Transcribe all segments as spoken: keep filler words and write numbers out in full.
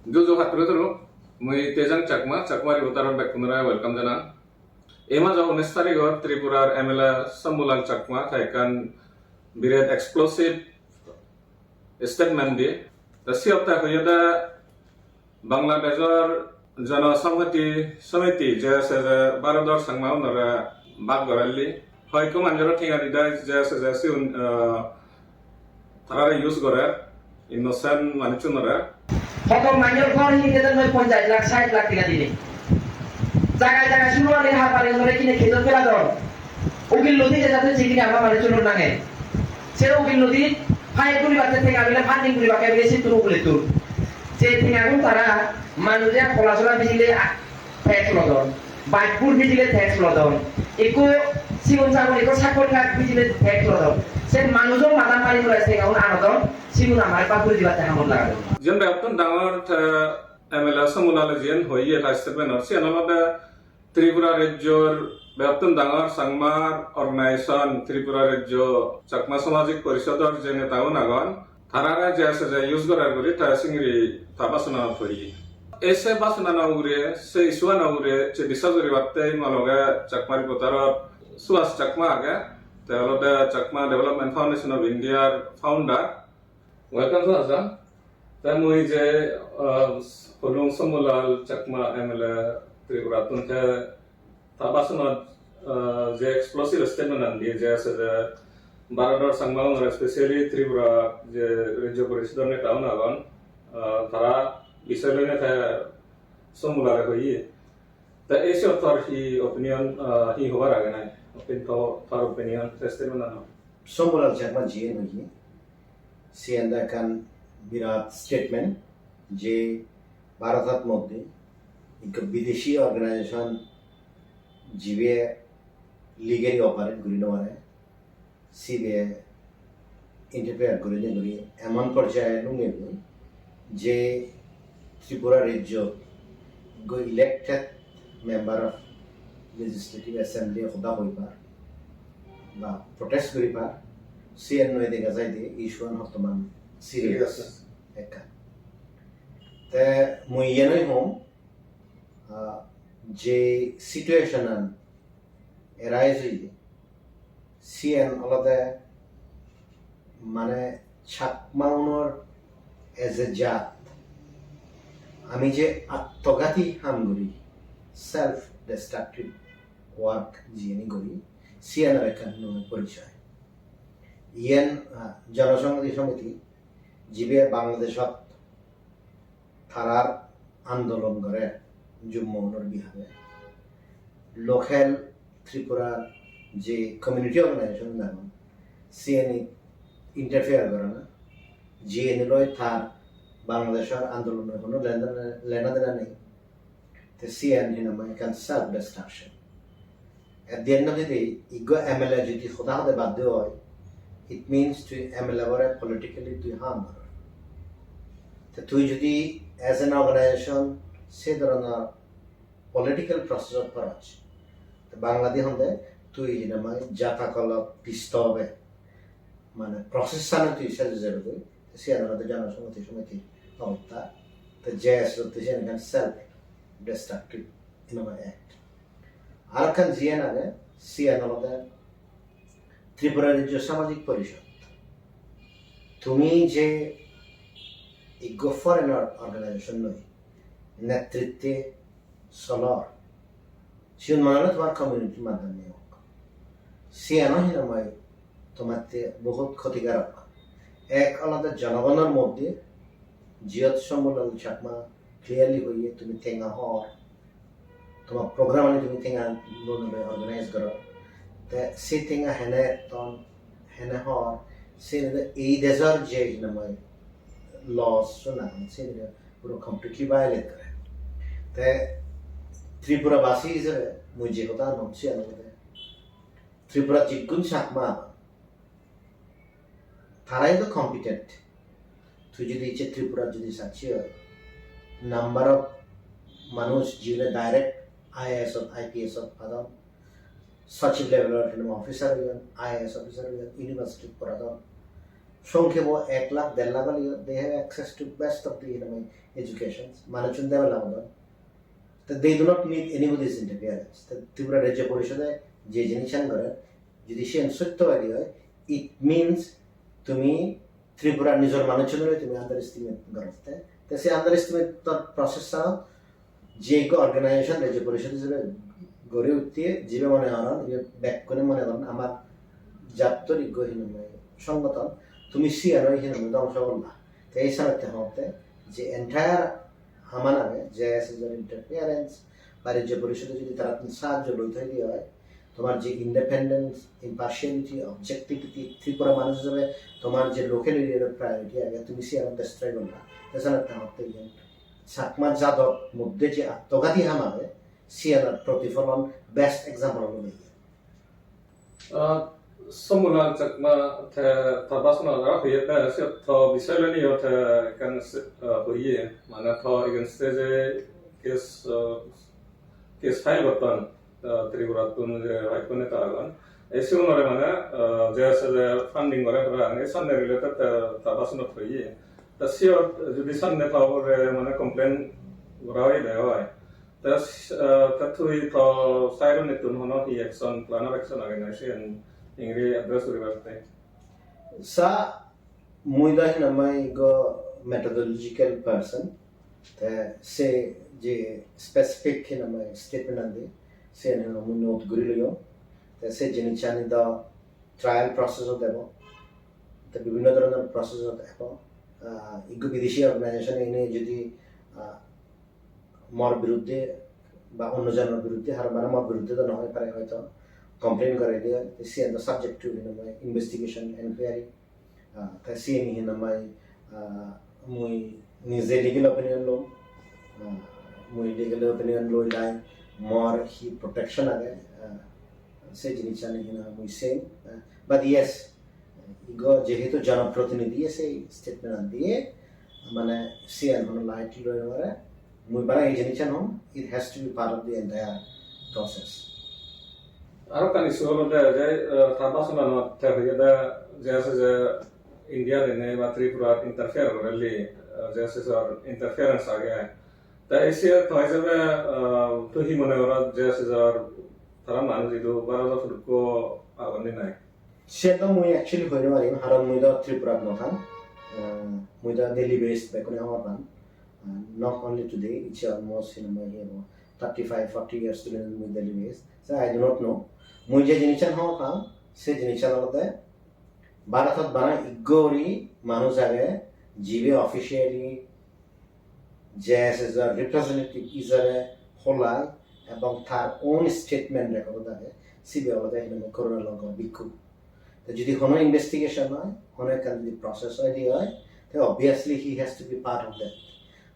Juju patturu turu, mui Tejang Chakma, Chakma Reporter-ot bekkunore welcome janang. Ei majo unis tarigot Tripurar M L A Shambhulal Chakma te ekkan biret explosive statement diye. Te siyot te hoyede Bangladeshor Jana Samhati Samiti, J S S A, Bharodor Changma unore bag gorelli. Hoyekko manjore tenga didai J S S A siun, ah, tarare use gorer, innocent manuchunore. Hoto manjor ghor hini dedon noi ponchash lakh, sait lakh tenga dine. Jaga jaga suru ani har pari unore kine khetot peladon. Ukil lodi je jate chikine ama manuchunor nange. Se ukil lodi fight guribatte tenga bile, funding guribatte bile sittun ugulettun. Je tengagun tara manuje polasola bijile a-, tax lodon, bajbur bijile tax lodon, ekko sigon sagon ekko sakkor gaj bijile tax lodon. Se manujo mada mari mora tengagun anodon, sigun amare bak guri dibatte hamot lagadon. Jiyen begottun dangor te M L A Shambhulale jiyen hoye ta statement-ot, siyen olode Tripura rejjor begottun dangor Changmar organization Tripura Rejjo Chakma Samajik Porishodor je netagun agon, tarare J S S A use gorer guri te singiri ta bhasonanot hoye. Ei se bhasonano ugure, se issue-ano ugure je discuss guribatte mo loge Chakma Reporter-ot Suhas Chakma age, te olode Chakma Development Foundation of India-r founder. Welcome, Suhas da. Te mui je, ah, holung Shambhulal Chakma M L A Tripura-ttun te ta bhasonot, ah, je explosive statement-an diye je ase je Bharodor Changma-unore, especially Tripura je Rejjo Porishodor neta-un agon, ah, tara bisoy loinei te Shambhulale hoye. Te ei siyot tor hi opinion, ah, hi hobar age nai? Opin-, to-, tor opinion, te statement-ano. Shambhulal Chakma jiyen hoye, siyen do ekkan birat statement je Bharotot moddhe ekko bideshi organization jibe legally operate guri no pare, sibe interfere gurinei guri emon porjaye lungegoi je Tripura rejjo go elected member of Legislative Assembly hoda hoi par ba protest guri par, siyen noi dega jai de issue-an hottoman serious. Serious. Ekkan. Te mui iyen oi hom, ah, je situation-an arise oye, siyen olode mane Chakma-unor as a jat ami je attogati ham guri, self destructive work jiyeni guri, siyanor ekkan nuo porichoy. Iyen, ah, Jana Samhati Samiti, jibe Bangladeshot tarar andolon gore Jummo-unor bihabe. Local Tripura je community organization agon, siyeni interfere gorana, jiyeni loi tar Bangladeshor andolonor hono lena, lena dena nei. Te siyan hinamai ekkan self destruction. At the end of the day, iggo M L A jodi hoda hode baddo oi, it means tui M L A bore politically tui harm goror. Te tui jodi as an organization se dhoronor political process-ot poroj, te Bangladi honde tui hinamai jata kolot pisto obe, mane process-ano tui seje jebegoi, te siyan olode Jana Samhati Samiti obosta, te J S S-otte siyan ekkan self destructive hinamai act. Arekkan jiyen age, siyan olode Tripura Rejjo Samajik Porishod. Tumi je iggo foreign or-, organization noi, netritte solor, siun mane tomar community maddhome ok. Siyano hinamai tomatte bohut khotikarok. Ek olode jonogonor moddhe, jiyot Shambhulal Chakma clearly hoye tumi tenga hor, tomar program ani tumi tenga loinei organize goror. Te se tenga hene etton, hene hor, se ei dejor je hinamai laws sun agon, se puro completely violate gore. Te Tripura basi hisebe mui je hoda hom siyan olode Tripura jigun Chakma agon, tarai do competent. Tui jodi icche Tripura jodi sacche oi, number of manuj jibere direct I A S ot, I P S ot padon, Sachiv level or officer oyon, I A S officer oyon, university poradon, Songkhebo ek lakh, der lakh oleyo, they have access to best of the, you know, educations. Manuchun develop odon. They do not need anybody's interference. Te Tripura Rajya Porishode je jinissan gore, jodi siyan sotto oi, it means tumi Tripura nijor manuchunore tumi underestimate gorotte. Te se underestimate process-an je ekko organization, Rajya Porishod hisebe gori utte, jibe mone horon, ibe bekkune mone horon amar jattor ekko hinamai songothon, tumi siyanore hinamai dhongso gorla. Te ei senotte hongotte je entire haman age, J S S-or interference, ba Rajya Porishode jodi tarattun sahajjo loi thai de oi, tomar je independence, impartiality, objectivity, Tripura manuj hisebe tomar je local area-r priority age, tumi siyanore destroy gorla. Te senotte hongotte iyen Chakma jador moddhe je attoghati ham age, siyanor protifolon best example olo iye. Ah, Sombhulal Chakma te ta bhasonot aro hoye te siyot to bisoy loi niyo te ekkan se-, ah, hoye, mane to against-e je case, ah, case file gotton, ah, Tripurattun je hoyekko neta agon. Ei sigunore mane, ah, J S S-e funding gore parapang, ei sanne related te ta bhasonot hoye. Ta siyot jodi sanne ta ugure mane complain gora oye de oi, ta s-, ah, ta tui to side-onittun hono hi action, plan of action age nahi siyen ingiri address guribatte? Sa, mui do hinamai ekko methodological person, te se je specific hinamai statement andi, siyen hinamai mui note guri loyong. Te se jinisani do trial process-ot ebo, te bibhinno dhoronor process-ot ebo. Ah, ekko bideshi organization ene jodi, ah, mor biruddhe ba onno jonor biruddhe, har mane mor biruddhe do no oi pare, hoito complain gore de, te siyen do subject to, you know, investigation, enquiry. Ah, te siyeni hinamai, ah, mui nije legal opinion lom. Ah, mui legal opinion loi lai mor hi protection age, ah, se jinissani hinamai mui sem. Ah, but yes, igo jehetu jonoprotinidhi se statement an diye, mane siyan hono light loi no pare. Mui bara ei jinissan hom, it has to be part of the entire process. Aro ekkan issue olode je, eh, ta bhasonanot te hoyede je ase je India dene ba Tripura interfere gorelli, eh, J S S-or interference age. Ta ei siye to hisebe, eh, tui hi mone gorot J S S-or tara manuj idu Bharotot hudukko agon ni nai? Siyen do mui actually hoi no parim, karon mui do Tripurat no thang. Ah, mui do Delhi based bekkune hobor pan. Ah, not only today, it's almost, you know, mui hi hobo, thirty-five, forty years dhuri mui Delhi based. So I do not know. Mui je jinissan hobor pang, se jinissan olode Bharotot bana ekko guri manuj age, jibe officially J S S-or representative hisebe holai ebong tar own statement record age, sibe olode hinamai Karuna Lankar Bhikkhu. Te jodi hono investigation oi, hono ekkan jodi process oi de oi, te obviously he has to be part of that.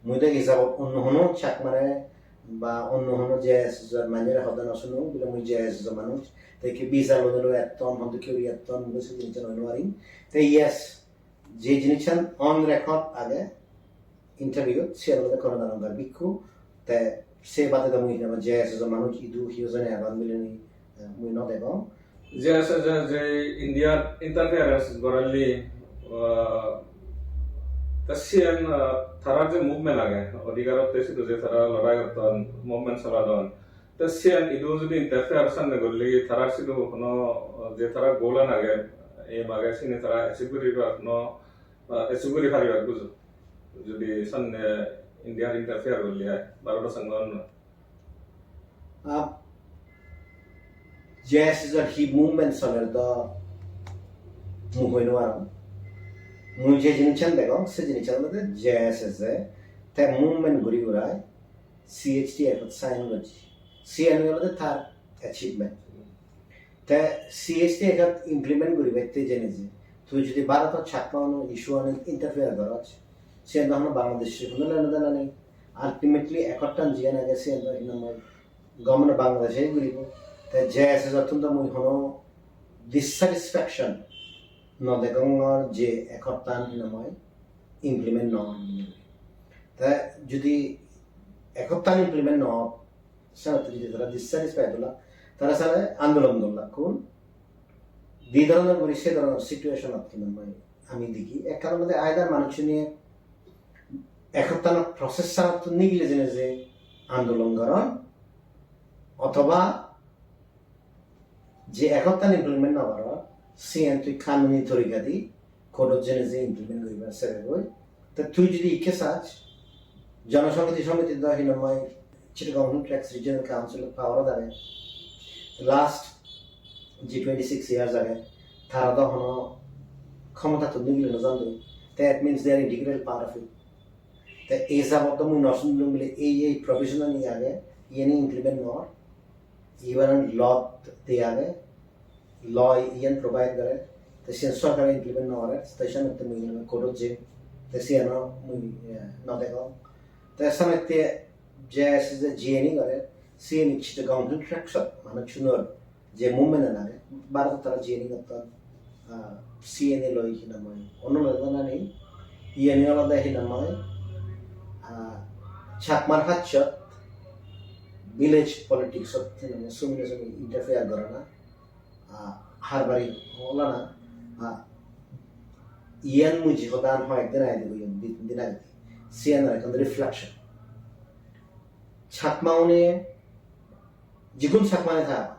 Mui do hisabot onno hono Chakmare ba onno hono J S S-or manjore hoda no sunong, bile mui J S S-or manuj. Te ki visa loi loi etton, honto ki guri etton, mui se jinissan hoi no parim. Te yes, je jinissan on record age interview-t, siyan olode Karuna Lankar Bhikkhu, te se bade do mui hinamai J S S-or manuj idu hi hojone agon bilinei, eh, mui no degong. J S S-e je India interference gorelli, ah, te siyan, ah, tarar je movement age, odhikarotte sidu je tara lorai gotton, movement soladon, te siyan idu jodi interfere sanne gorelli, tarar sidu hono, ah, je tarar goal an age, aim age, sini tara achieve guribar hono, ah, achieve guri paribar bujo. Jodi sanne India interfere gorelli ai, Bharoto sange onno. Ah, J S S-or hi movement soler do mui hoi no parong. Mui je jinissan degong, se jinissan olode J S S-e te movement guri gurai C H T F-ot sign gojje. Siyan olode tar achievement. Te C H T F-ot implement guribatte jene je tui jodi Bharotot Chakma-uno issue-anit interfere goros, siyan do hono Bangladesh-e hono leno dena nei. Ultimately, accord-tan jiyan age, siyan do hinamai government of Bangladesh-e guribo. Te J S S-ottun do mui hono dissatisfaction no degongor je accord-tan hinamai implement no or. Te jodi accord-tan implement no or, senotte jodi tara dissatisfied ola, tara sale andolon gollakkun, di dhoronor guri se dhoronor situation-ot hinamai ami degi, ekkan olode either manuchchune ekottanor process-anottun nigile jeinei je andolon goron, othoba je ekottan implement no goron, siyen tui kanuni torika di court-ot jeinei je implement guribar sebe goi. Te tui jodi ikke sach, Jonosamiti Samiti do hinamai Chittagong Hill Tracts Regional Council-ot power-ot age. Last je twenty-six years age, tara do hono khomotattun nigili no jandoi. That means they are integral part of it. Te ei jabot do mui no sunilung bile ei ei provision-ani age, iyeni implement no or. Even law-t de age, law iyen provide gore, te siyen sorkare implement no gore, te senotte mui court-ot jei, te siyeno mui, eh, no degong. Te senotte je, je jiyeni gore, siyeni Chittagong Hill Tracts-ot manuchunor je movement-an age, Bharotot tara jiyeni gotton, ah, siyeni loi hinamai. Onno loi donani, iyeni olode hinamai, ah, Chakmar hajjot, village politics-ot hinamai sumine sumi interfere gorana, ah, harbari olana, ah, iyen mui je hodan hoyek din age, di tin din age, siyan ekkan reflection. Chakma une, jigun Chakma ne tha,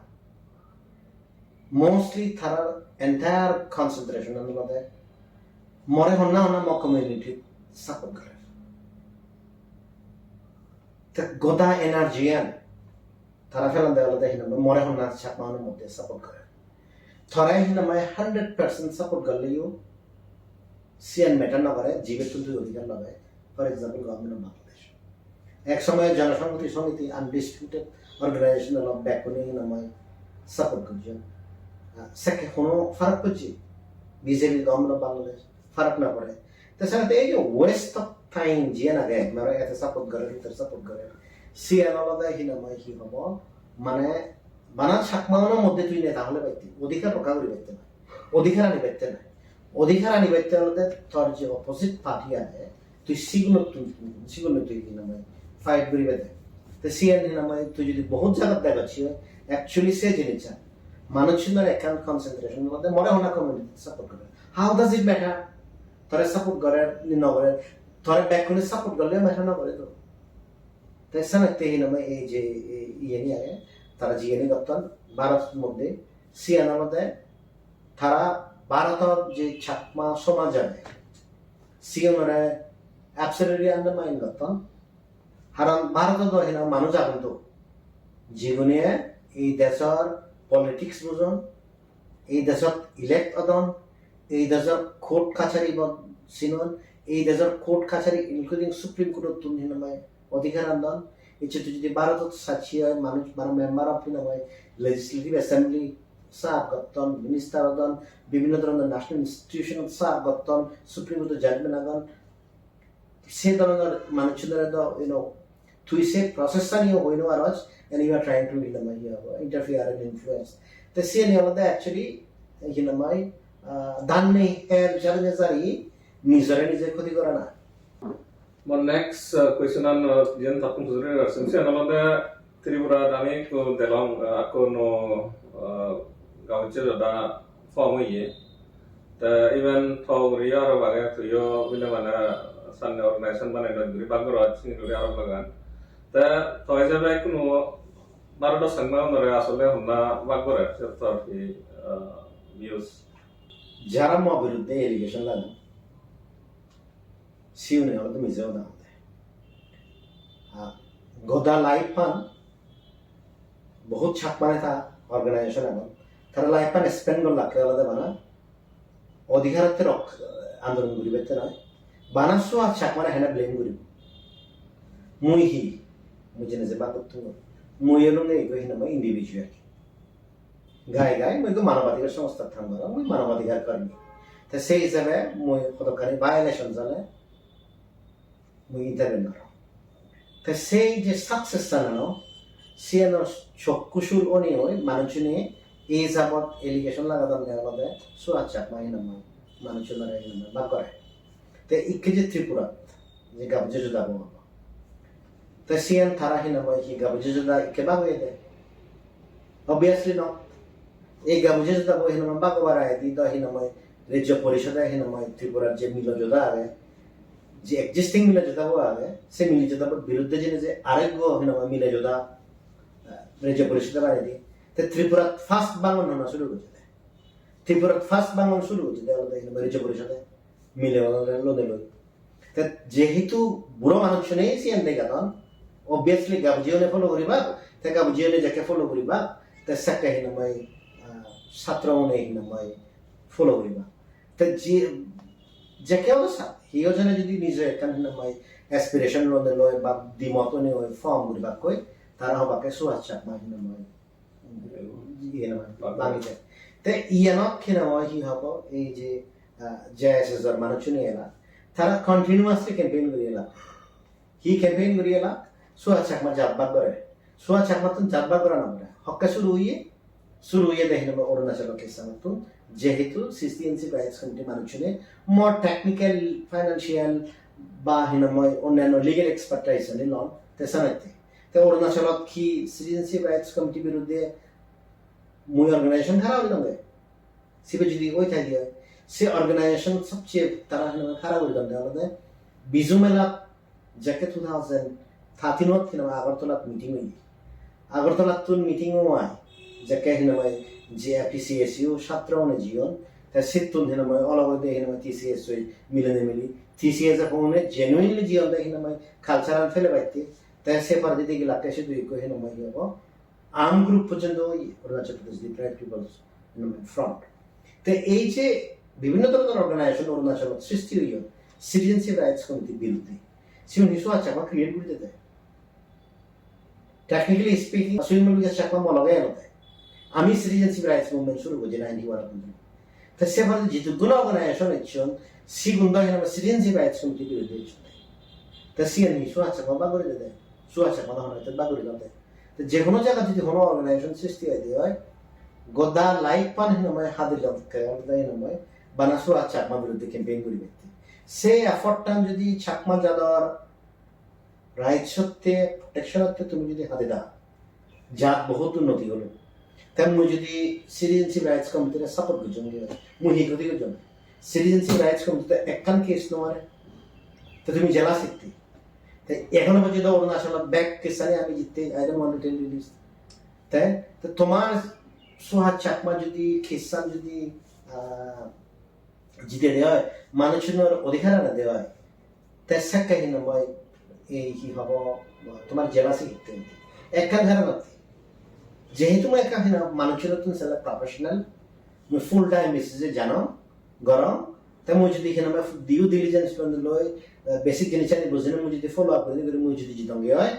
mostly tarar entire concentration olode more honna honna mo community support gore. Te goda energy an tara felonde olode hinamai more honna Chakma unor moddhe support gore. Tara hinamai hundred percent support gorleyo siyan matter no gore, jibettun tui odhikar lobe. For example, Government of Bangladesh. Ek somoy Jonosonghoti Samiti undisputed organization olo bekkune hinamai support gojjon. Ah, sekke hono farak pojje? B J P, Government of Bangladesh, farak no pore. Te senotte ei je waste of time jiyan age, mane ete support gore, ete support gore. Siyan olode hinamai hi hobo? Mane bana Chakma unor moddhe tui neta hole patte, odhikar rokha guri patte na. Odhikar ani patte na. Odhikar ani patte olode tor je opposite party age, tui sigunottun, sigunottun hinamai fight guribe de. Te siyan hinamai tui jodi bohut jagat degocchi, actually se jinissan manuchunor ekkan concentration olode more honna community support gore. How does it matter? Tore support gore ni no gore? Tore bekkune support gorle matter no gore to. Te senotte hinamai ei je, ei iyeni age, tara jiyeni gotton Bharotor moddhe, siyan olode tara Bharotor je Chakma somaj age, sigunore absolutely undermine gotton. Karon Bharotot do hina manuj agon to, jigune ei dejor politics bujon, ei dejot elect odon, ei dejor court kachari bo sinon, ei dejor court kachari including Supreme Court-ottun hinamai odhikar andon. Icche tui jodi Bharotot sacchi oi manuj, bana member of hinamai Legislative Assembly serve gotton, minister odon, bibhinno dhoronor national institution serve gotton, Supreme Court-o judgment agon. Se dhoronor manuchunore do, you know, tui se process-ani hoi no paros, and you are trying to, you know, interfere and influence. Te siyeni olode actually, you know, ah, dan nei her jare jare nijore nije khoti gorana. Mo next, uh, question an, uh, jen tappun sujure rasim, siyan olode Tripura ami ekku delong, uh, ekku no, uh, gaunche joda form oye. Te even to ugure aro age, tuiyo bile mane sanne organization banei doj guri bak goroj, sini guri aro lagan. Te to ijebe ekku no Bharoto Changma unore asole honna bak gore, se tor hi, uh, views? Jara mo biruddhe allegation lagan, siune olode mije hoda hode. Ha, goda life-an bohut Chakma neta organization agon. Tara life-an spend gollakke olode bana odhikarotte rok-, andolon guribatte noi. Bana Suhas Chakmare hene blame guribo. Mui hi? Mui jene je bak gottung. Mui olunge ego hinamai individual. Gai gai, mui ekko manobadhikar songsthat ham gorong, mui manobadhikar kormi. Te sei hisabe mui hodokkani violation jale mui intervene gorong. Te sei je success-an ano, siyanor chokku sul oni oi manuchune ei jabot allegation lagadonne olode Suhas Chakma hinamai manuchunore hinamai bak gore. Te ikke je Tripura je gabujo joda bo, te siyan tara hinamai hi gabujo joda ikke bak oyede? Obviously not. Ei gabujo joda bo hinamai bak obar agedi do hinamai Rajya Porishode hinamai Tripurar je Milo Joda age, je existing Milo Joda bo age, se Milo Joda bo biruddhe jene je areggo hinamai Milo Joda, eh, Rajya Porishode banei di. Te Tripurat first bangon hona suru gojjede. Tripurat first bangon suru gojjede olode hinamai Rajya Porishode Milo Joda lode loi. Te jehetu buro manuchchune siyan degadon, obviously gabujiyune follow guribak, te gabujiyune jekke follow guribak, te sekke hinamai, ah, satro une hinamai follow guribak. Te je, jekke odo sa, hiyo jone jodi nijo ekkan hinamai aspiration lone loi ba dimot one oi form guribakkoi, tara hobakke Suhas Chakma hinamai iye nang, bangede. Te iyanot hi nang hoi, hi hobo, ei je, ah, J S S-or manuchchune ela, tara continuously campaign guri ela. Hi campaign guri ela? Suhas Chakma jat bhag gore. Suhas Chakmattun jat bhag gora no pore. Hokke suru oye? Suru oyede hinamai Arunachal case-anottun, jehetu C C N C Rights Committee manuchchune more technical, financial ba hinamai onnanno legal expertise ani lon, te sanatte. Te Arunachalot hi Citizenship Rights Committee biruddhe mui organization khara guri donde. Sibe jodi oi thai de oi, se organization sobche tara hene khara guri donde olode Bizu Mela, jekke two thousand thirteen ot hinamai Agartalat meeting oye. Agartalattun meeting oi jekke hinamai je P C S U satro une jiyon, te sittun hinamai ologoi de hinamai T C S U milinei mili, T C S F une genuinely jiyon de hinamai culture an fele batte. Te se paredi degi lakke sidu ikko hinamai hi obo, armed group porjonto oye, Arunachal Pradesh Deprived People's Front. Te ei je bibhinno dhoronor organization Arunachalot sristi oyon Citizenship Rights Committee biruddhe, sigun hi Suhas Chakma create guri dede? Technically speaking, Suhas Chakma mo loge elode. Ami Citizenship Rights Movement suru gojji ninety-one. Te se pore jidukkuno organization ecchon, sigun do hinamai Citizenship Rights Committee biruddhe ecchon. Te siyen hi Suhas Chakma bag guri dede? Suhas Chakma do hono ete bag guri dede. Te je hono jagat jodi hono organization sristi oide oi, goda life an hinamai hadi lokke olode hinamai bana Suhas Chakma biruddhe campaign guri bette. Se effort tan jodi Chakma jador rights otte, protection otte tumi jodi hadi da, jat bohut unnoti holo. Te mui jodi Citizenship Rights Committee re support gojjong, mui hi gori gojjong? Citizenship Rights Committee te ekkan case no mare. Te tumi jela sitte. Te ekhono porjonto Arunachalot bek case ani ami jitte, I don't want to tell you this. Te, te tomar Suhas Chakma jodi case an jodi, ah, jite de oi, manuchunor odhikar ane de oi, te sekke hinamai ei hi hobo, tomar jealousy hitte hitte. Ekkan karon atti. Jehetu mui ekkan hinamai manuchunottun sele professional, mui full time basis e jano, gorong, te mui jodi hinamai due diligence loi, eh, basic jinisani bujine mui jodi follow up guri guri mui jodi jidonge oi,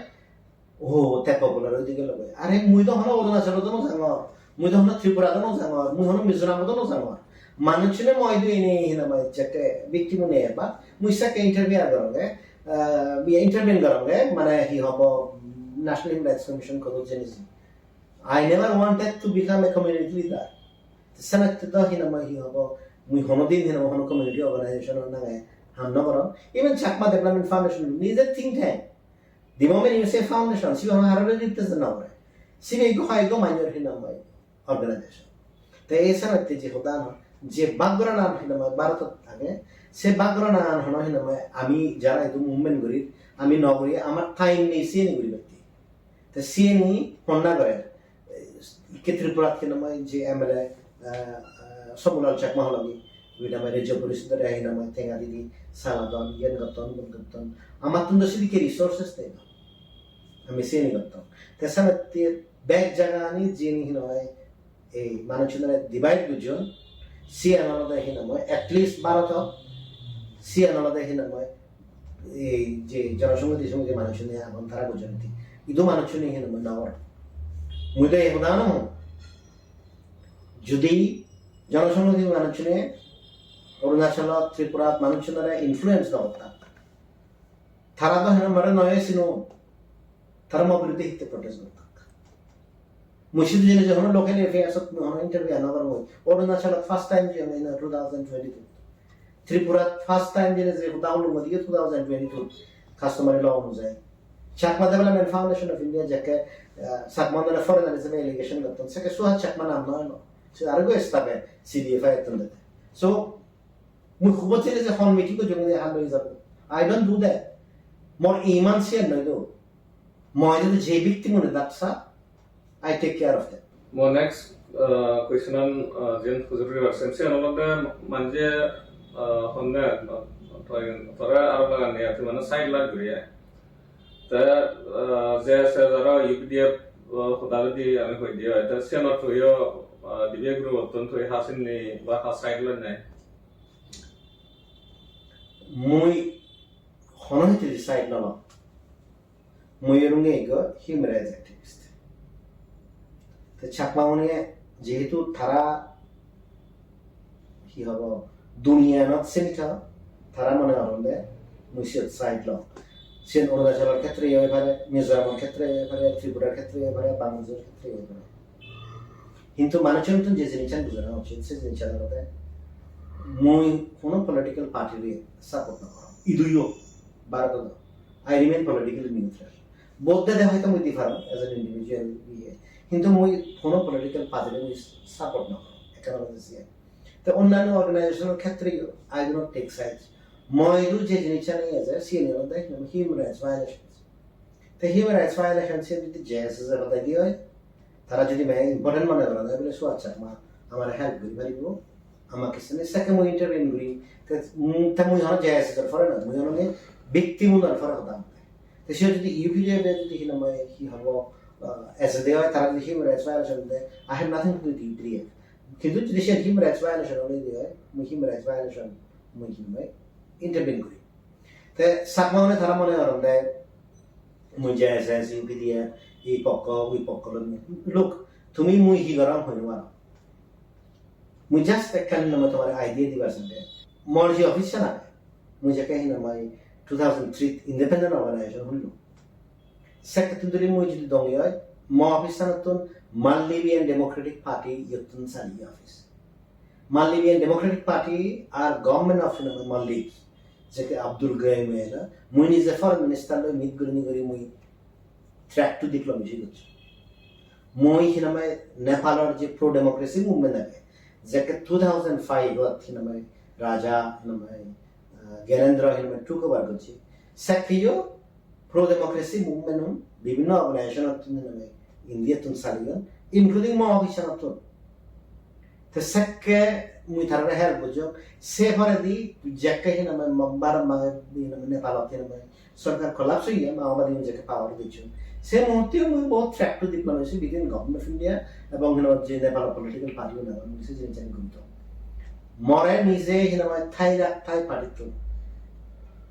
oh, te popular oi gelo goi. Are mui do hono Arunachal do no jangor, mui do hono Tripura do no jangor, mui hono Mizoram do no jangor. Manuchune mui do ene hinamai jekke victim une ba, mui sekke interview goronge, ah, mui interview goronge, mane hi hobo, National Human Rights Commission kodo jenisi. I never wanted to become a community leader. Sanatte do hinamai hi hobo, mui hono din hinamai hono community organization nange ham no gorong. Even Chakma Development Foundation, nije think tank. The moment you say foundation, sibe hono harore represent no gore. Sibe ekko hoyekko manjor hinamai organization. Te ei senotte je hoda ano, je background an hinamai Bharotot age, se background an hono hinamai ami jara idu movement guri, ami no guri, amar time nei siyeni guri batte. Te siyeni honna gore, ikke Tripurat hinamai je M L A, eh, eh, Sombulal Chakma hologi, hinamai Rajya Porishod ore hinamai tenga didi, saladon, yen gotton, gun gotton. Amattun do sidikke resources nei do. Ami siyeni gotton. Te senotte bek jagani jiyeni hinamai ei manuchunore divide gojjon, siyan olode hinamai, at least Bharotot, siyan olode hinamai, ei je jonosonghoti somiti manuchune agon tara gojjon iti. Idu manuchune hinamai no goron. Mui do ei hoda no hong. Jodi jonosonghoti manuchune Arunachalot, Tripurat manuchunore influence no gottak, tara do hinamai more noyo sino. Tara mo biruddhe hitte protest gottak? Mui sidu jeinei je hono local affairs ot mui hono interview no gorong mui. Arunachalot first time jeinei two thousand twenty-two. Tripurat first time jeinei je hoda holung mui dige two thousand twenty-two customary law onujai. Chakma Development Foundation of India jekke, eh, Chakma nole foreigner hisebe allegation gotton, sekke Suhas Chakma nam no elo. Se aro go staff e C D F I etton dede. So, Mui hubot sele je hon meeting gojjong je hal loi jabo. I don't do that. Mor iman siyan noi do. Mor jodi je victim un daksa, I take care of them. Mo next, uh, question an, uh, jen hujur guribar sen, siyan olode manje, uh, honne, uh, tore, tore aro lagan niya, tui mane side line guriye. Te, uh, J S S aro U P D F, uh, hoda jodi ami hoi diye, te siyanot tuiyo, uh, dibe group ottun tui ha sinni ba ha side line nei? Mui hono hittedi side no lom. Mui orunge ekko human rights activist. Te Chakma une jehetu tara hi hobo duniyanot sinito, tara mone goronde mui siyot side lom. Siyen Arunachalor khetre oi pare, Mizoramor khetre oi pare, Tripurar khetre oi pare, Bangladeshor khetre oi pare. Hintu manuchun tun je jinissan bujana uchit, se jinissan olode mui hono political party re support no gorong. Iduyo, Bharotot do. I remain politically neutral. Vote dede hoyto mui di parong as an individual iye. Hintu mui hono political party re mui support no gorong. Ekkan olode siyan. Te onnanno organization or khetre I do not take sides. Mui idu je jinissan eje, siyan olode human rights violations. Te human rights violation siyan jodi J S S or hoda di oi, tara jodi me important mone goron, bole Suhas Chakma amare help guri paribo, amake sene sekke mui intervene guri. Te, mm, te mui hono J S S or pore noi, mui hono victim unor pore hoda hotte. Te siyot jodi U P D F e jodi hinamai hi hobo, uh, as a de oi, tara jodi human rights violation de, I have nothing to do with U P D F. Hintu jodi siyan human rights violation oi de oi, mui human rights violation mui hinamai intervene guri. Te Chakma une tara mone goronde mui J S S, U P D F, ei pokko, ui pokko loi. Look, tumi mui hi gorong hoi no paro. Mui just ekkan hinamai tomare idea dibar sende. Mor je office an age, mui jekke hinamai two thousand three independent organization hullo. Sekkettun duri mui jodi dongi oi, mo office anottun Maldivian Democratic Party iyottun sali office. Maldivian Democratic Party ar government of, you know, Maldives, jekke Abdul Gayoom elo, mui nije foreign minister loi meet gurinei guri mui track to diplomacy gocchi. Mui hinamai Nepalor je pro democracy movement age, jekke two thousand five ot hinamai Raja hinamai, uh, Gyanendra hinamai took over gocchi. Sekkeyo pro democracy movement un bibhinno organization ottun hinamai India tun saliyon, including mo office ottun. Te sekke mui tarare help gojjong. Se poredi jekke hinamai Mumbai, Mumbai, hinamai Nepalot hinamai sorkar collapse oye, Maobadia un jekke power gojjon. Se muhutte mui bohut track to diplomacy between Government of India ebong hinamai je Nepal political party un agon, mui se jinisani guri dong. More nije hinamai Thai ra-, Thai party tun,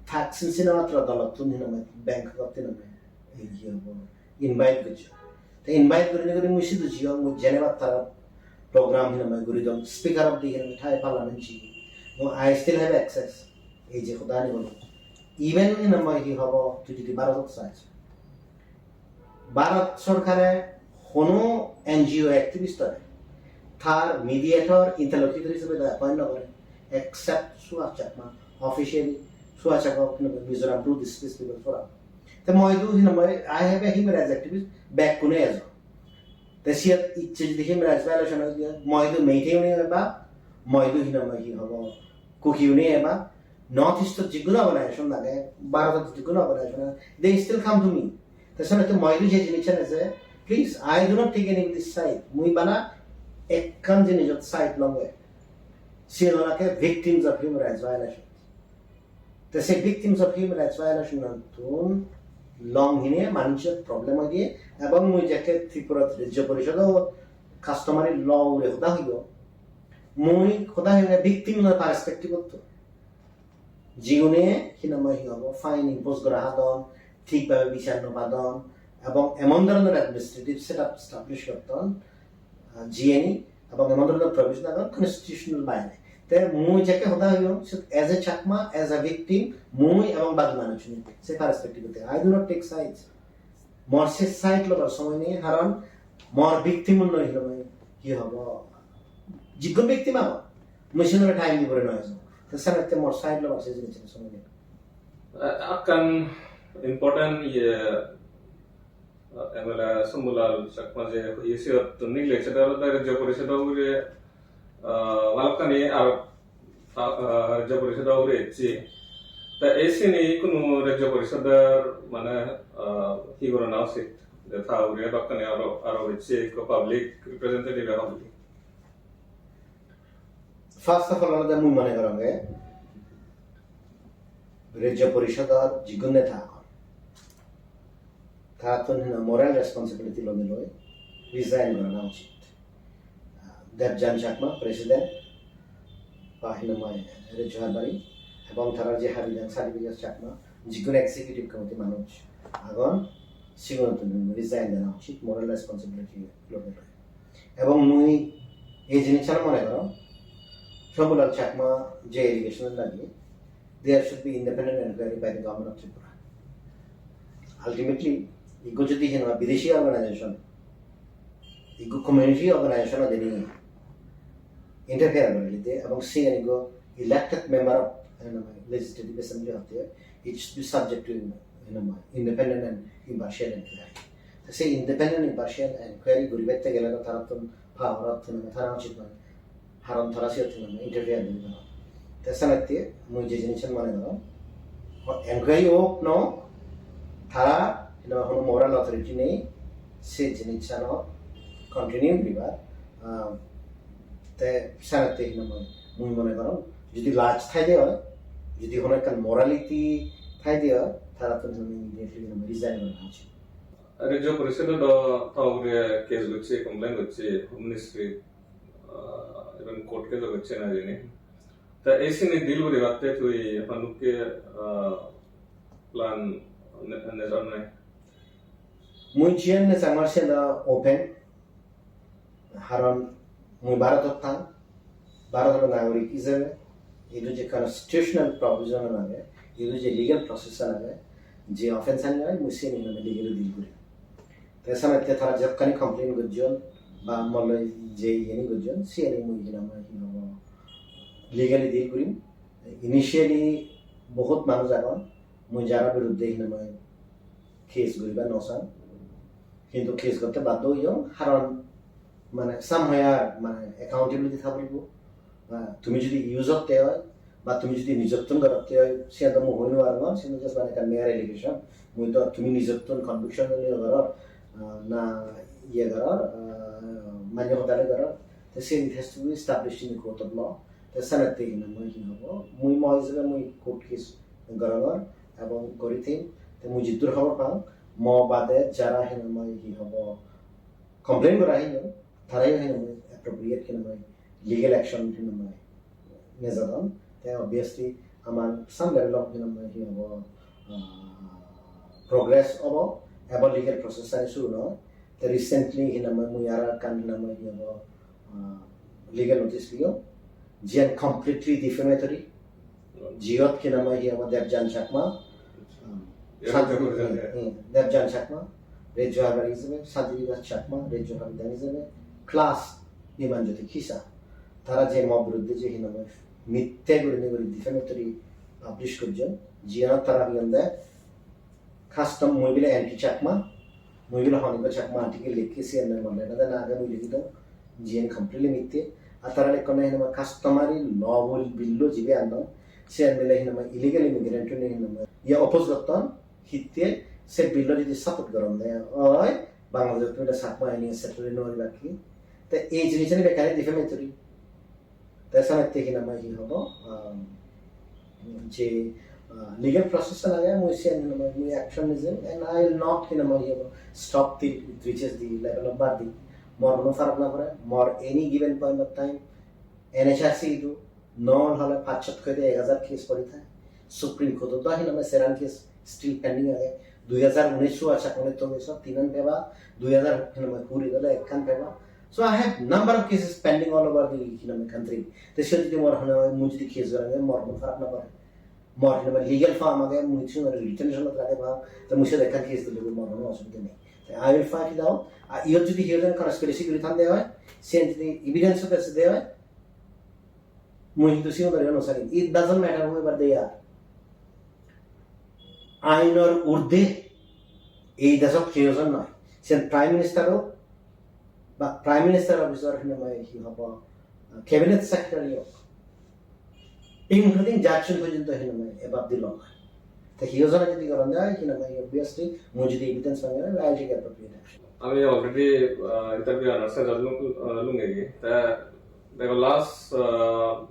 Thaksin Shinawatra dolottun hinamai Bangkok ot hinamai ei ye obo, invite gojjon. Te invite gurinei guri mui sidu jiyong, mui Geneva-t tara program hinamai guri dong, speaker of the hinamai Thai parliament ji. Mo I still have access. Ei je hodani bolo. Even hinamai hi hobo, tui jodi Bharotot saj. Bharot sorkare hono N G O activist ore tar mediator, interlocutor hisebe da appoint no gore, except Suhas Chakma, officially Suhas Chakma, Mizoram Bru Displaced People Forum. Te mui idu hinamai, I have a human rights activist, bekkune ejo. Te siyot icche jodi human rights violation oi diye, mui idu Meitei une eba, mui idu hinamai hi hobo, Kuki une eba, North East ot jigguno organization age, Bharotot jigguno organization age, they still come to me. Te senotte mui idu je jinissan age, please, I do not take anybody's side. Mui bana ekkan jinisot side longe. Siyen olode victims of human rights violation. Te se victims of human rights violation-ottun long hine manujor problem oye, ebong mui jekke Tripura Rajya Porisodo customary law ugure hoda hoyong, mui hoda hoyong victim-or perspective-ottun. Jigune hinamai hi hobo, fine impose gora hadon, thik bhabe bichar no padon, ebong emon dhoronor administrative setup establish gotton, ah, jiyeni, ebong emon dhoronor provision agon constitutional baire. Te mui jekke hoda hoyong, se as a Chakma, as a victim, mui ebong bagi manuchune se perspective-otte. I do not take sides. Mor se side lobar somoy nei, karon mor victim-un noi hinamai hi hobo. Jiggun victim agon. Mui sinore time dibore noi. Te senotte mor side lobar se jinissan somoy nei. Eh, ekkan important iye, eh, M L A Shambhulal Chakma je iye siyottun nigile, seta olode Rajya Porisodo ugure, eh, balokkani aro Ah, ah, Rajya Parishad ugure ecche. Ta ei sini hono Rajya Parishad-or mane, ah, hi gorana usit? Je ta ugure bakkani aro, aro ecche ekko public representative hobo. First of all, olode mui mone gorong je Rajya Parishad-or jigun neta agon, tarattun hina moral responsibility lonei loi resign gorana usit. Ah, Debjan Chakma, President, ba hinamai Rajya Harbari, ebong tarar je Haridang Sadibika Chakma, jigun executive committee manuj agon, sigunotun resign dena usit, moral responsibility lonei loi. Ebong mui ei jinissan mone gorong, Shambhulal Chakma je allegation lage, there should be independent inquiry by the government of Tripura. Ultimately, ikko jodi hena bideshi organization, ikko community organization ode ni interfere gori lide, ebong siyen ikko elected member of, you know, legislative assembly hotte, it should be subject to, you know, independent and impartial inquiry. Te se independent impartial inquiry guribatte gele to tarattun power-ot hinamai thana uchit noi. Haron tara siyot hinamai interfere guri no. Te senotte mui je jinissan mone gorong, inquiry ok no, tara hinamai hono moral authority nei se jinissan continue guribar. Ah, te senotte hinamai mui mone gorong, jodi laj thaide oi, jodi hono ekkan morality thaide oi, tarattun hinamai immediately hinamai resign gorana uchit. Rajya Parishad-ot do ta ugure case gocche, complaint gocche, Home Ministry, ah, even court case-o gocche na jani. Ta ei sini deal guribatte tui hanukke, ah, plan ne-, nejon nai? Mui jiyan nejangor siyan do open, haron mui Bharotot thang, Bharotor nagorik ijebe, idu je constitutional provision age, idu je legal process age, je offence ani oi, mui siyeni hinamai legally deal guri. Te senotte tara jokkani complain gojjon, ba molloi je iyeni gojjon, siyeni mui hinamai hi hobo, legally deal gurim. Initially bohut manuj agon, mui jara biruddhe hinamai case guribar no san. Hintu case gotte baddo oyong, haron mane somewhere mane accountability thaba poribo. Ah, tumi jodi use otte oi, ba tumi jodi nijottun gorotte oi, siyan do mui hoi no parongor, siyan just mane ekkan mere allegation. Mui do tumi nijottun conviction niyo goror, ah, na iye goror, ah, manye hodari goror. Te siyan it has to be established in the court of law. Te senotte hinamai hi hobo? Mui mo ijebe mui court case gorongor ebong gori thim. Te mui jiddur hobor pang, mo bade jara hinamai hi hobo complain gora heyon, tarayo hinamai appropriate hinamai legal action hinamai nejadon. Te obviously amar some level of hinamai hi hobo, ah, progress obo, ebong legal process ani suru noi. Te recently hinamai mui aro ekkan hinamai hi hobo, ah, legal notice peyong, jiyan completely defamatory. Jiyot hinamai hi hobo Debjan Chakma, um, Debjan Chakma, Santi-, hmm, Debjan Chakma, Rejjo Harbari ijebe, Santi Bikas Chakma, Rejjo Harbari ijebe, plus Niman Jyoti Kisa. Tara je mo biruddhe je hinamai mitte gurinei guri defamatory publish gojjon, jiyanot tara hoyonde custom, mui bile anti Chakma, mui bile honiko Chakma article likki siyan mane na, na age mui likki dong, jiyan completely mitte. Ar tara lekkon hinamai customary law bill-lo jibe andon, siyan bile hinamai illegal immigrant-une hinamai iye oppose gotton, hitte se bill-lo jodi support goronde oi, Bangladesh-ot bile Chakma ini settle no guribak ki. Te ei jinisani bekkani defamatory. Te senotte hinamai hi hobo, um, je, uh, legal process age, mui siyan hinamai mui action nijim, and I will not hinamai hi hobo stop till it reaches the level of verdict. Mor hono farak na pore, mor any given point of time, N H R C idu, no hole pachshot hoite ek hajar case pori thai. Supreme Court-ot do hinamai seran case still pending age. Dui hajar unis suwa chakmane to eso tinan peba, dui hajar hinamai kuri dole ekkan peba. So I have number of cases pending all over the hinamai country. Te siyot jodi mor hone mui jodi case gorong, mor hono farak na pore. Mor hinamai legal form age, mui siyot retention-ot rage pang. Te mui siyot ekkan case dile mor hono osubidha nei. Te I will fight it out. Ar iyot jodi hiyo jon conspiracy guri thande oi, siyan jodi evidence-ot ese de oi, mui hintu sigun dori no sarim. It doesn't matter whoever they are. Ainor urdhe ei dejot keyo jon noi. Sen Prime Minister ok, ba Prime Minister office-or hinamai hi hobo, Cabinet Secretary ok, Including judge porjonto hinamai ebab dilo. Te hi ojone jodi goron de, hinamai obviously, mui jodi evidence pang, I will take appropriate action. Ami already, uh, interview anor se jadon, uh, lungegi. Te dego last, uh,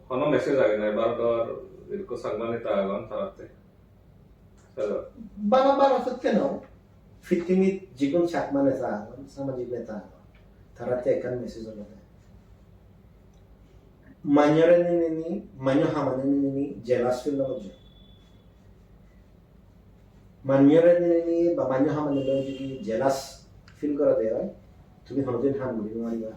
hono message age nai, Bharodor irko Chakma neta agon taratte. So, bana Bharodot keno, pittimit jigun Chakma neta agon, samajik neta agon, taratte ekkan message olode. Manyore ninini, manyo hamani ninini jealous feel no gojjo. Manyore ninini ba manyo hamani loi jodi jealous feel gorode oi, tumi honodin ham guri no pariba.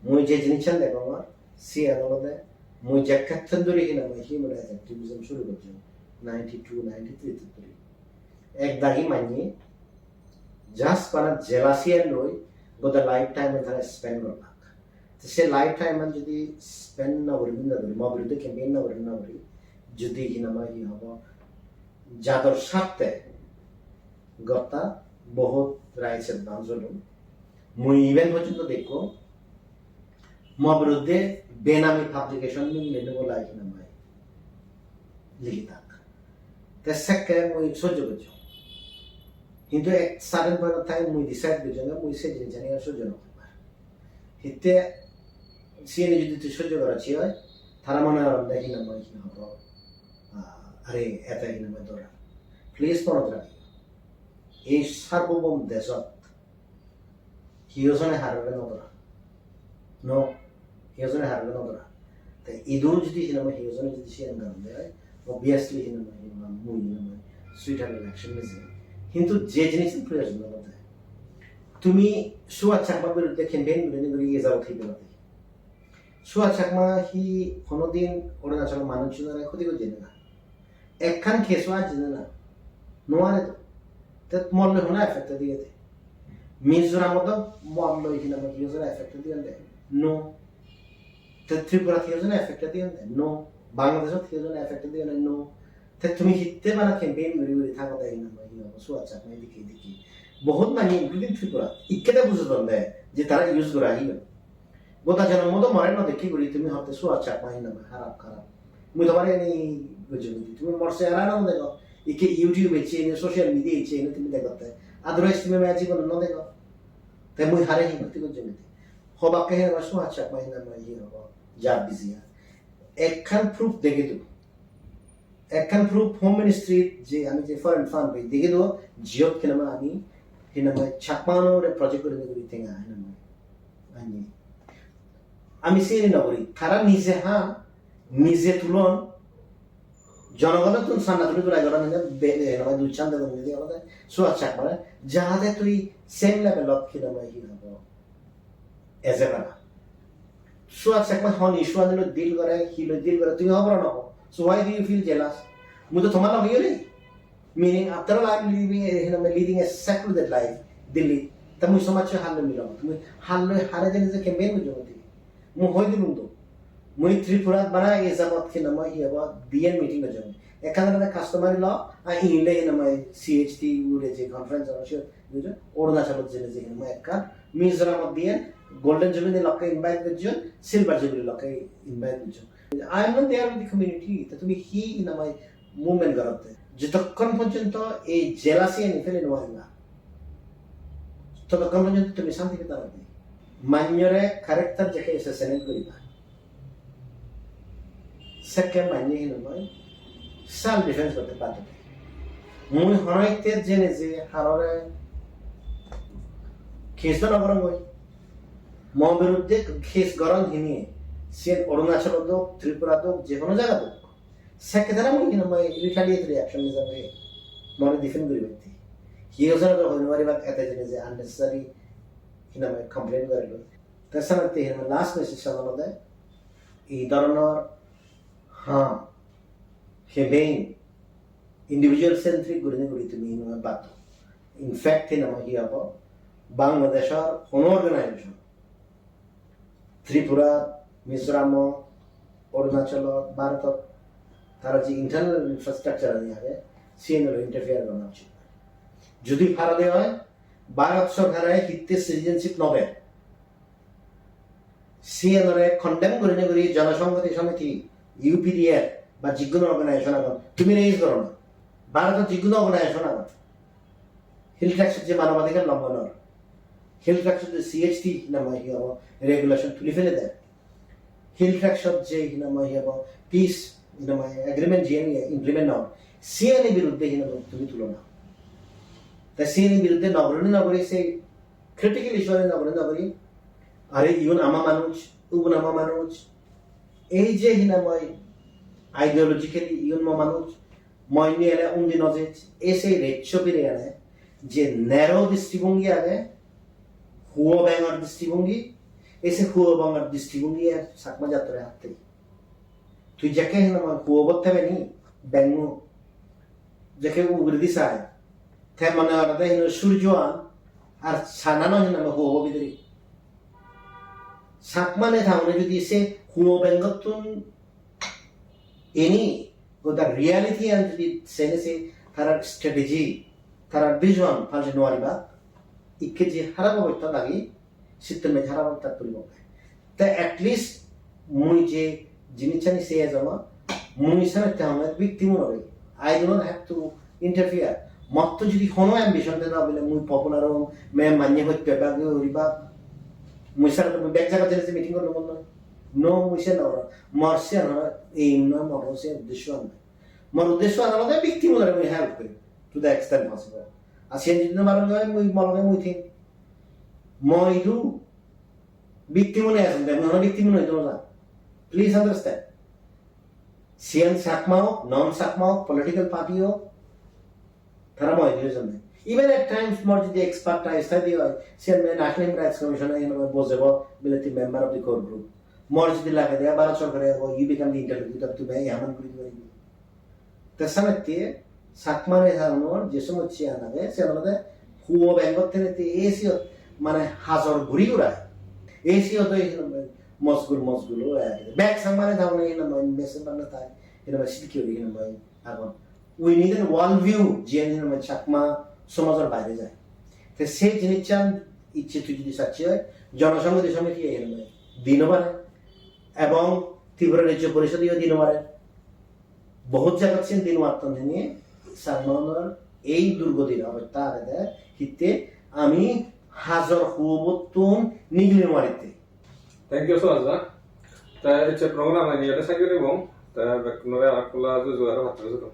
Mui je jinissan degongor, siyan olode mui jekkettun duri hinamai human rights activism suru gojjong, ninety-two, ninety-three tun duri. Ek dagi manye just bana jealousy loi goda lifetime tara spend gorlak. Te se lifetime an jodi spend no guri, no guri, mo biruddhe campaign no guri, no guri, jodi hinamai hi hobo, jador sarthe gotta bohut rights advance olo. Mui even porjonto dekko, mo biruddhe benami publication nigile nebo lai hinamai ligi thak. Te sekke mui sojjo gojjong. Hintu ek sudden point of time mui decide gojjong, mui se jinisani ar sojjo no gori paribar. Hitte siyeni jodi tui sojjo goracche oi, tara mone goronde hinamai hi hobo, ah, are eta hinamai dora. Please monot ragiyo. Ei sarbobhoum dejot hi ojone harore no dora. No, hi ojone harore no dora. Te idu jodi hinamai hi ojone jodi siyan goronde oi, obviously hinamai, hinamai mui hinamai sweetheart election niji. Hintu je jinis proyojon olode, tumi Suhas Chakma biruddhe campaign guri guri iye jabo thik olode. Suhas Chakma hi honodin Arunachal manuchunore khoti gojjene na. Ekkan case-o ajjene na. No are to. Te mor loi hona affected iyede. Mizoramot do mor loi hinamai hi ojone affected iyende? No. Te Tripurat hi ojone affected iyende? No. Bangladeshot hi ojone affected iyende? No. Te tumi hitte bana campaign guri guri thagode hinamai hi hobo Suhas Chakma edikke edikke. Bohut manye including Tripura. Ikkede bujodon de je tara use gora hi. Goda jonom do more no dekki guri tumi hotte Suhas Chakma hinamai harap harap. Mui tomare eni gojjong guri. Tumi mor chehara no dego. Ikke YouTube ecche, eni social media ecche, eni tumi degotte. Otherwise tumi mane jibon no dego. Te mui hare hi guri gojjong guri. Hobakke hinamai Suhas Chakma hinamai hi hobo. Ja bijiya. Ekkan proof degi do. Ekkan proof Home Ministry je ami je foreign fund pei degi do, jiyot hinamai ami hinamai Chakma-unore project guri guri tenga hinamai ani. Ami sini no guri, tara nije han, nije tulon, jonogonottun sanda tuli tulai goron hinamai be-, hinamai dui sanda tuli olode Suhas Chakmare, jahate tui same level-ot hinamai hi hobo. Eje para. Suhas Chakma hon issue ani loi deal gore, hi loi deal gore, tumi hobor no po. So why do you feel jealous? Mui to tomar loge yori. Meaning, after all, I am living a, you know, leading a secluded life, Delhi. Ta mui somaj halloi milo. Mui halloi hare jeni je campaign gojjong mui. Mui hoi dilung do. Mui Tripura bana e jabot hinamai hi hobo, B N meeting gojjong. Ekkan olode customary law, ar inile hinamai C H T ure je conference obo, siyot Arunachalot jeinei je hinamai ekkan, Mizoramot diyen Golden Jubilee lokke invite gojjon, Silver Jubilee lokke invite gojjon. I am not there with the community. Ta tumi hi hinamai movement gorotte? Jotokkon porjonto ei jealousy ani fele no pariba, totokkon porjonto tumi santi pei no pariba. Manyore character jekke assassinate guriba. Sekke manye hinamai self defense gotte baddo de. Mui hono hitte jene je harore case do no gorongoi. Mo biruddhe case goron hini, siyen Arunachalot ok, Tripurat ok, je hono jagat ok. Sekke tara mui hinamai retaliatory action nijabe more defend guribatte. Hi ojone do hoi no paribak ete jene je unnecessary hinamai complain gorilo. Te senotte hinamai last message-an olode, ei dhoronor ham, campaign, individual centric gurinei guri tumi hinamai bad do. In fact, hinamai hi hobo, Bangladeshor hono organization, Tripura, Mizoram, Arunachal, Bharat, tara je internal infrastructure ani age, siyen loi interfere gorana uchit noi. Jodi parade oi, Bharat sorkare hitte citizenship no de, siyenore condemn gurinei guri Jonosonghoti Somiti, U P D F ba jigguno organization agon, tumi raise goro na. Bharotot jigguno organization agon, Hill Tracts-ot je manobadhikar longhonor, Hill Tracts-ot je C H T name hi hobo regulation tuli fele der, Hill Tracts-ot je hi nang hoi hi hobo peace hi nang hoi agreement je ani implement no, siyani biruddhe hi nang hoi tumi tulo na. Ta siyani biruddhe nogori nogori se critical issue ani nogori nogori, are igun ama manuj, ugun ama manuj, ei je hi nang hoi ideologically igun mo manuj, moi ni ele undi no je, ei se rejjo bire ele je narrow dristibhongi age, huo bengor dristibhongi, ei se huo bengor dristibhongi ar Chakma jattore hatte. Tui jekke hi nang hoi huo bot thebe ni, bengo, jekke uguredi sai, te mone gorede hi nang hoi surjoan ar sanano hi nang hoi huo bo bidire. Chakma neta une jodi se huo bengottun ini goda reality an jodi sene se tarar strategy, tarar vision palje no pariba, ikke je harap obosta dagi, sitte me harap obosta tulibo. Te at least mui je jinisani se ejama, mui sanatte honge victim oi. I do not have to interfere. Motto jodi hono ambition de na bile mui popular om, me manye hotte bagi uriba. Mui sanatte mui bek jaga jene meeting gorlung noi. No, mui se no. Mor se no, aim no, mor se uddesho no. Mor uddesho olode victim unore mui help gori to the extent possible. Ar siyen jodi no paron, mui mor loge mui thim. Mui idu victim une ason, mui hono victim une idu na. Please understand. Siyen Chakma ok, non Chakma ok, political party ok, tara mui idu jone. Even at times mor jodi expertise thai di oi, siyen me National Human Rights Commission e eno bojebo, bile tui member of the core group. Mor jodi lage de Bharat sorkare ego, you become the interlocutor, tumi ei haman guri diba idu. Te samette Chakma neta unor je somossya an age, se olode huo bengot tenete A C O mane hajor guri gura. A C O to ei mosgul mosgul oi age. Bek Chakma neta une ei nang hoi message banna tai, ei nang hoi sidki oi ei nang hoi agon. We need a world view, jiyen hi nang hoi Chakma somajor baire jai. Te se jinissan icche tui jodi sacche oi, Jonosonghoti Somiti ei nang hoi di no pare. Ebong Tripura Rajyo Porishod-eyo di no pare. Bohut jagat siyen di no patton hini, Changmaunor ei durgodir obosta agede, hitte ami hajor huobottun nigili no paritte. Thank you so much, da. Te ecche program ani ede sagori bong, te bekkunore arakkola juju aro patro juju.